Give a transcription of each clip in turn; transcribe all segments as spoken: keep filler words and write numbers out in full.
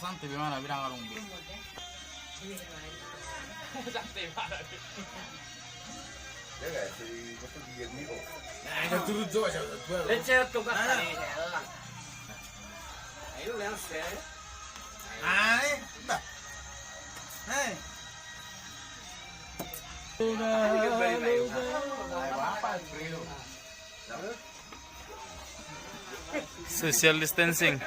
Santai be mana bilang arung be. Santai mana be. Ya guys, si betul dia ni kok. Nah, itu turun jo aja buat. Lecet tuh kan. Ayo yang saya. Nah, eh, udah. Hei. Udah, udah. Ayo apa, Bro? Social distancing.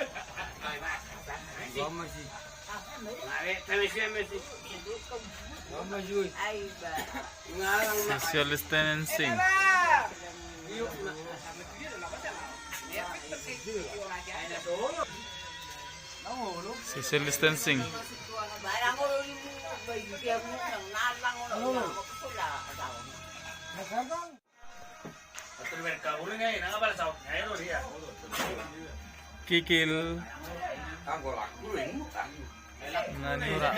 Social distancing. Social distancing. Kikil. Nani ora.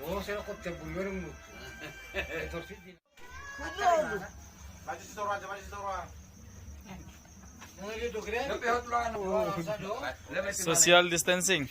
Oh, saya kok tiap bulan. Maju sitoro aja, maju sitoro. Social distancing.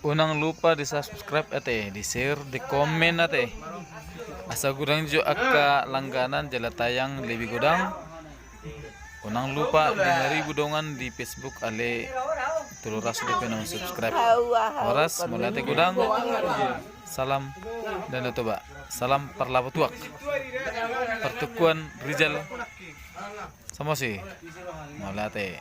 Unang lupa di subscribe ate, di share, di komen ate. Asa godang jo angka langganan jala tayang lebih godang. Unang lupa di lima ribu dongan di Facebook ale tolu ratus dope na subscribe. Horas, mauliate godang. Salam Danau Toba. Salam Parlabo Tuak. Partukuan Rijal Samosir. Mauliate.